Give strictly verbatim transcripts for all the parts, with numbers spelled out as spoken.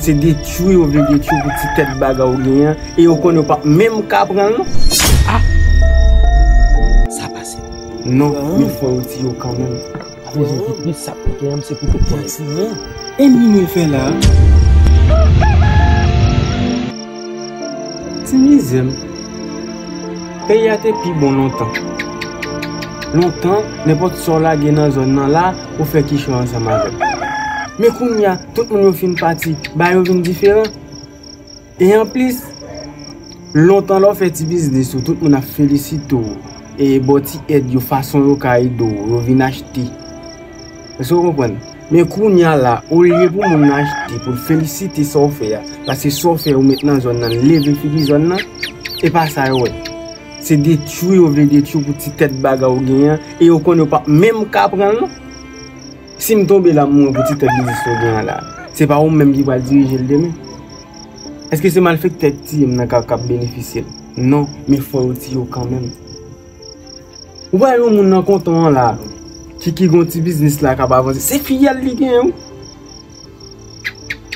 Se detwi yo vle detwi pou ti tèt bagay ou genyen an, e yo konnen yo p ap menm ka pran l non. Ah! Sa pase. Non, men fò yo tiye w kanmenm. Avè Jezikri, sa k pike an m, se pou tout pran. E m vin fè la. Ti mizè m. Peyi a te pi bon lontan. Lontan, nenpòt sa w lage nan zòn nan la, ou fè kichòy ansanm avè l. Men kounye a, tout moun yo fin pati, bagay yo vin diferan. E anplis, lontan lè w fè ti biznis ou, tout moun ap felisite w, e ba w ti èd yo, fason yo ka ede w, yo vin achte. Èske w konprann? Men kounye a la, olye pou moun nan achte, pou l felisite sa w fè a, paske sa w fè, ou met nan zòn nan, leve figi zòn nan, e pa sa yo wè. Se detwi yo vle detwi w pou ti tèt bagay ou genyen an, e yo konnen yo p ap menm ka pran l non. Si m tonbe la, m mouri pou ti tèt biznis ou genyen an la, se pa ou menm ki pral dirije l demen? Èske se malfektè k tiye m nan k ap, k ap benefisye l? Non, men fò yo tiye w kanmenm. Ou pa wè yon moun nan konton an la, ki, ki gon ti biznis la k ap avanse, se fiyèl li genyen wi.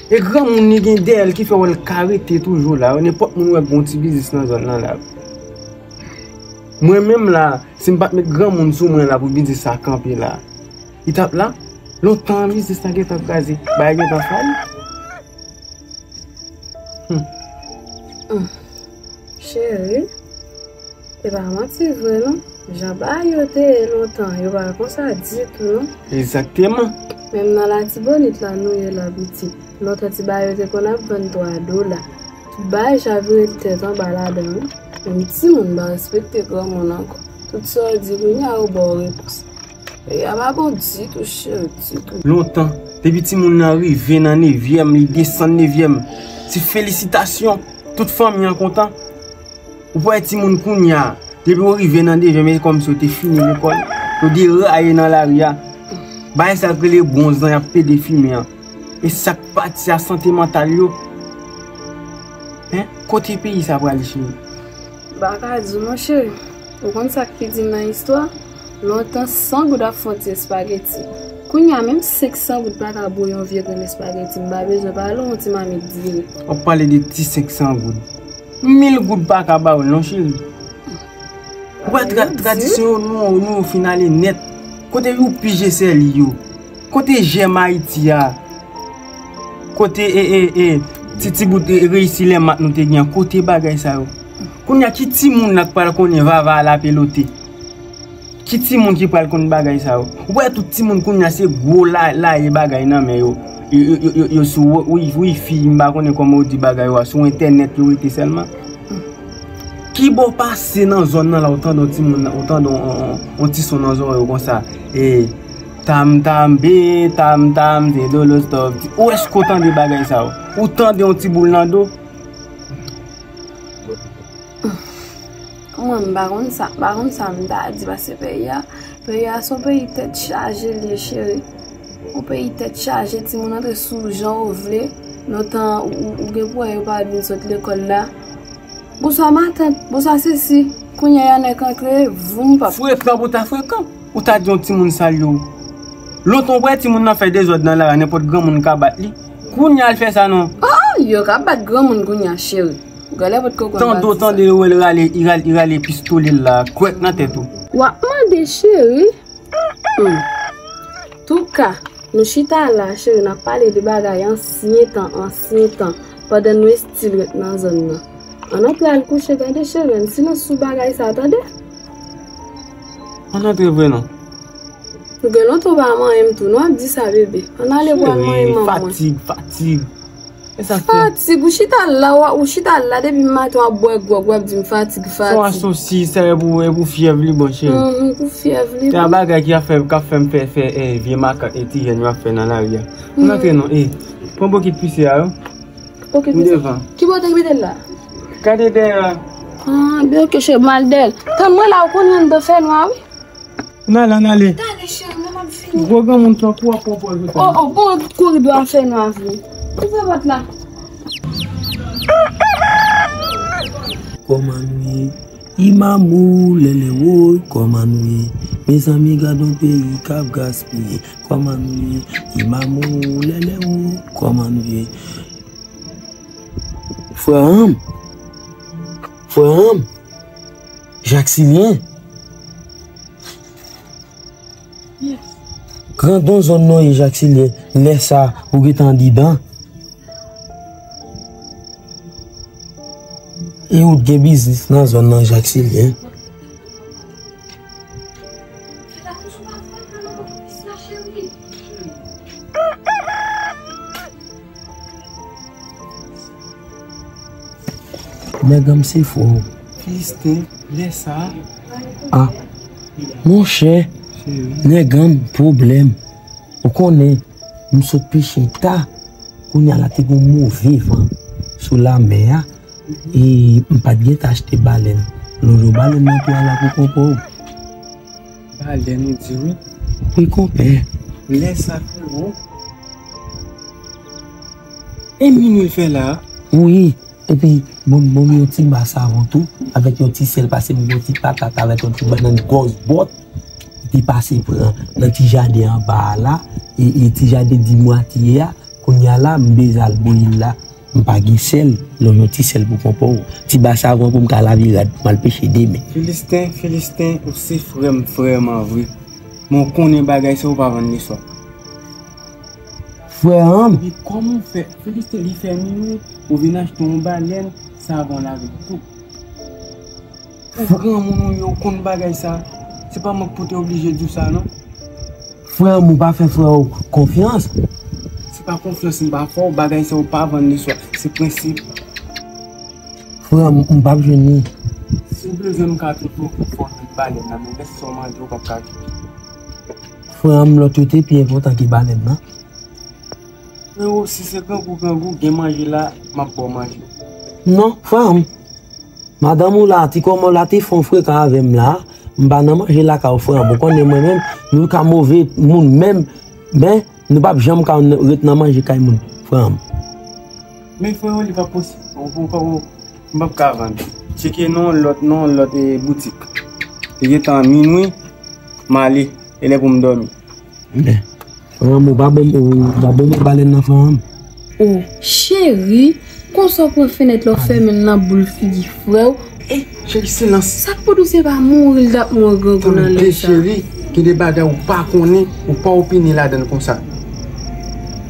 E granmoun li gen dèyè l ki fè w wè l ka rete toujou la. Nenpòt moun wè gon ti biznis nan zòn nan la. Mwen menm la, si m pa t met granmoun sou mwen la pou biznis sa kanpe la, li t ap la. Lontan biznis la gentan kraze, bagay gentan fay. Hmm. Cheri, e pa manti vre non. Jan bagay yo te ye lontan, yo pa konsa ditou non. Egzakteman. Menm nan Latibonit la nou ye la pitit. Lontan ti bagay yo te konn ap vann twa dola. Tout bagay chavire tèt anba ladan wi. Menm timoun pa respekte granmoun ankò. Tout sa w di kounye a yo ba w repons. Peyi a pa bon ditou, cheri, ditou. Lontan, depi timoun nan rive nan nevyèm, li desann nevyèm, se felisitasyon, tout fanmi an kontan. Ou pa wè timoun kounye a, depi yo rive nan nevyèm, e kòmsi yo te fini lekòl, yo deraye nan lari a. Bagay sa k rele bwonz lan, y ap pede fimen an. E sa k pati a sante mantal yo. Hein? Kote peyi sa prale, cheri? M pa ka di w, monchè. Ou konn sa k pi di m nan istwa? Lontan, san goud ap fè yon ti espageti. Kounye a, menm senk san goud pa ka bouyi yon vye grenn espageti. M pa bezwen pale w yon ti mamit diri. W ap pale de ti senk san goud. Mil goud pa ka ba w l non, cheri. Ou wè tra-, tradisyon yo, nou, nou fin ale nèt. Kote youpi je sèli yo? Kote jèm Ayiti a? Kote, e, e, e, ti, ti bout, e, reyisi lè mat nou te gen an? Kote bagay sa yo? Kounye a, ki timoun nan k pral konnen vava a lapelote? Ki timoun ki pral konn bagay sa yo? Ou wè tout timoun kounye a se gwo la, laye bagay nan men yo. Yo, yo, yo, yo, yo sou wi-, wifi, m pa konnen kòman yo di bagay yo a, sou entènèt yo rete sèlman. Ki bò w pase nan zòn nan la, ou tande yon timoun, ou tande yon, yon, yon, yon ti son nan zòrèy ou konsa? E, tam tam be, tam tam, se dolo stòf. Ou èske w tande bagay sa yo? Ou tande yon ti boul nan do? Mwen, m pa konn sa, m pa konn sa m ta di, paske peyi a, peyi a se yon peyi tèt chaje l ye, cheri. Yon peyi tèt chaje, timoun antre sou jan yo vle. Lontan, ou, ou, ou gen pou wè yo pa vin sot lekòl la. Bonswa matant, bonswa sesi. Kounye a, y a nèg antre, voum pap. Frekan pou ta frekan. Ou ta di yon timoun salye w. Lontan, ou wè timoun nan fè dezòd nan lari a, nenpòt granmoun ka bat li. Kounye a, l fè sa non. Oh, yo ka bat granmoun kounye a, cheri. Ou genlè potko konn pati sa. Tande w tande yo wè l rale, li rale, li rale pistole l la, kwèk nan tèt ou. W ap mande cheri? Hmm. Touka, nou chita la, cheri, n ap pale de bagay ansyen tan, ansyen tan, pandan nou estil ret nan zòn nan. Ann antre al kouche, gade cheri, ann silans sou bagay sa, tande? Ann antre vre non. Nou gen lontan w pa manyen m tou, nou ap di sa, bebe. Ann ale pou al manyen manman. Cheri, fatig, fatig. E sa k fè? Fatig, ou chita la, w a, ou chita la depi maten w ap bwè gwòg, w ap di m fatig, fatig. Se yon asosi, sa e pou, e pou fyèv li bon, cheri. Mhm, pou fyèv li bon. Se yon bagay ki ap fè, k ap fè m fè, fè, eh, vye makak, eh, ti jèn yo ap fè nan lari a. Ann antre non, eh, pran bokit pise a yo. Bokit pise. M devan. Ki bò w te mete l la? Gade dèyè a. Ah, byen, ok, cheri, m al dèyè l. Tann mwen la, ou konnen anndan fè nwa, wi. Ann ale, ann ale. Talè, cheri, mwen m ap fini. Gwo granmoun tankou w ap pran pòz ou. Oh, oh, bon, koridò a fè nwa vre. Ouvè pòt la. Kòman nou ye? Imamou, lèlè woy, kòman nou ye? Mezanmi, gad yon peyi k ap gaspiye. Kòman nou ye? Imamou, lèlè woy, kòman nou ye? Frè an m, frè an m, Jaksilyen. Grandon zòn nan ye Jaksilyen, lè sa ou gentan andidan. E ou t gen biznis nan zòn nan Jaksilyen. Nèg an m se frè w. Filisten, lè sa a. Ah, monchè, nèg an m, pwoblèm. Ou konnen, m sot peche ta. Kounye a la te gen yon move van sou lamè a. E m pa t gentan achte balèn. Lonje balèn nan tou a la pou konpè w. Balèn ou di wi. Wi, konpè. Lè sa frero. E minwi l fè la? Wi. Epi, bon, bon, yon ti ba savon tou, avèk yon ti sèl, pase m yon ti patat avèk yon ti bannann gwòs bòt. Li te pase pran nan ti jaden anba a la, e, e ti jaden di mwa ti ye a, kounye a la, m bezwen al bouyi l la. M pa gen sèl, lè yon ti sèl pou konpò w. Ti ba savon pou m ka lave rad pou m al peche demen. Filisten, Filisten, ou se frè m vrèman vre. Men w konnen bagay sa ou pa vann li swa. Frè an m. Epi kòman w fè? Filisten, li fè minwi, ou vin achte yon balèn, savon lave tou. Ou granmoun ou ye, ou konn bagay sa. Se pa mwen k pou te oblije di w sa, non. Frè m, ou pa fè frè w konfyans. Se pa konfyans m pa fè w, bagay sa ou pa vann li swa. Se prensip. Frè m, m p ap jwenn li. Si w bezwen m ka toujou fò w jwenn balèn nan, men lè sa w mande w p ap ka jwenn. Frè m, lòt yo te pi enpòtan ke balèn nan. Frero, si se grangou, grangou, gen manje la, m ap ba w manje. Non, frè m. Madanm ou la, ti kòman w la te fè yon frekan avè m la, m pa nan manje lakay ou frè m. Ou konnen mwen menm, nou ka move moun menm, men nou p ap janm ka ret nan manje kay moun, frè m. Men frero, li pa posib. Ou, ou, ou, m p ap ka vann. Tcheke nan yon lòt, nan yon lòt, eh, boutik. Li gentan minwi, m ale, e lè pou m dòmi. Men, frè m, ou pa ban m, ou pa ban m balèn nan, frè m. O, cheri, konsa w pran fenèt la, w fèmen l nan boul figi frè w. E, cheri, silans. Sa k pou di w se pa mouri l t ap mouri grangou nan lè sa. Tande, cheri, gen de bagay ou pa konnen, ou pa opine ladan l konsa.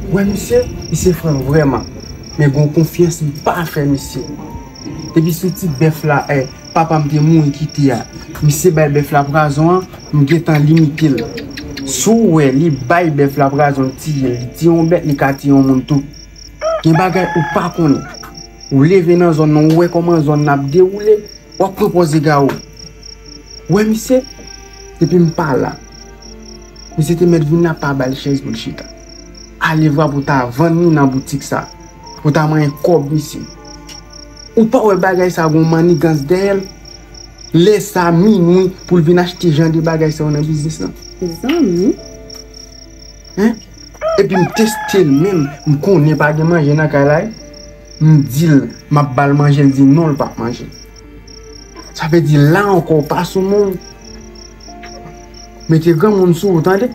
Ou wè misye, li se frè m vrèman. Men gon konfyans m pa fè misye. Depi sou ti bèf la, eh, papa m te mouri kite a. Misye bay bèf la pwazon an, m gentan limite l. Si w wè li bay bèf la pwazon, l tiye l, li tiye yon bèt, li ka tiye yon moun tou. Gen bagay ou pa konnen. Ou leve nan zòn nan, ou wè kòman zòn nan ap dewoule, w ap pran pòz egare w. Ou wè misye? Depi m pa la, misye te mèt vin la pa ba l chèz pou l chita. Alevwa pou ta vann li nan boutik sa, pou ta manyen kòb misye. Ou pa wè bagay sa gon mannigans dèyè l? Lè sa minwi pou l vin achte jan de bagay sa yo nan biznis lan. Zanmi. Hein? Epi m teste l menm, m konnen pa gen manje nan kay la, wi. M di l m ap ba l manje, l di non, l p ap manje. Sa vle di la ankò w pa sou moun. Mete granmoun sou ou, tande?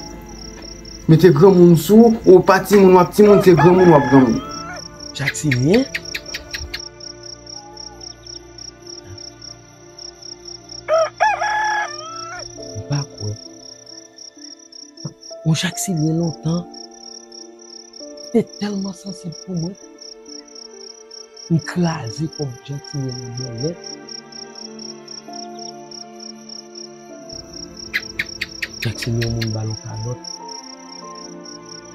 Mete granmoun sou ou, ou pa timoun w ap timoun, se granmoun w ap granmoun. Jaksilyen? M pa kwè. Yon Jaksilyen lontan, li te tèlman sansib pou mwen. M kraze kòb Jaksilyen nan bòlèt. Jaksilyen yon moun ba l yon kalòt.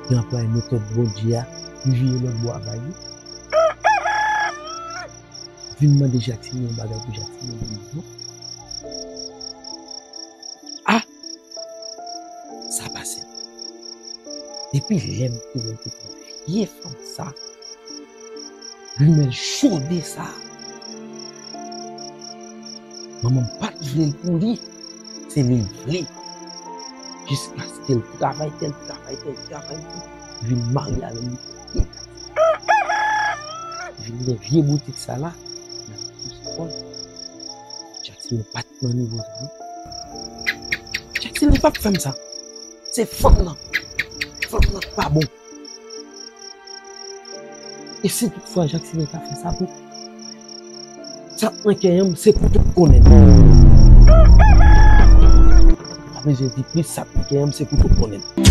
Li anplwaye metòd Bondye a, li vire lòt bò a bay li. Vin mande Jaksilyen yon bagay pou Jaksilyen di non. Ah! Sa pase. Depi lè m te wè l te pran vye fanm sa, grimèl chode sa. Manman m pa t vle l pou li, se li l vle. Jiskaske l travay tè, l travay tè, l travay tè, vin marye avè l, li pran vye kay. Vin nan vye boutik sa la, l ap pouse kò l. Jaksilyen pa t nan nivo sa, non. Jaksilyen pa t fè m sa. Se fanm nan. Fanm nan pa bon. E si toutfwa Jaksilyen ta fè sa pou, Sa k nan kè an m, se pou tout konnen l. Pa bezwen di plis, sa k nan kè an m, se pou tout konnen l.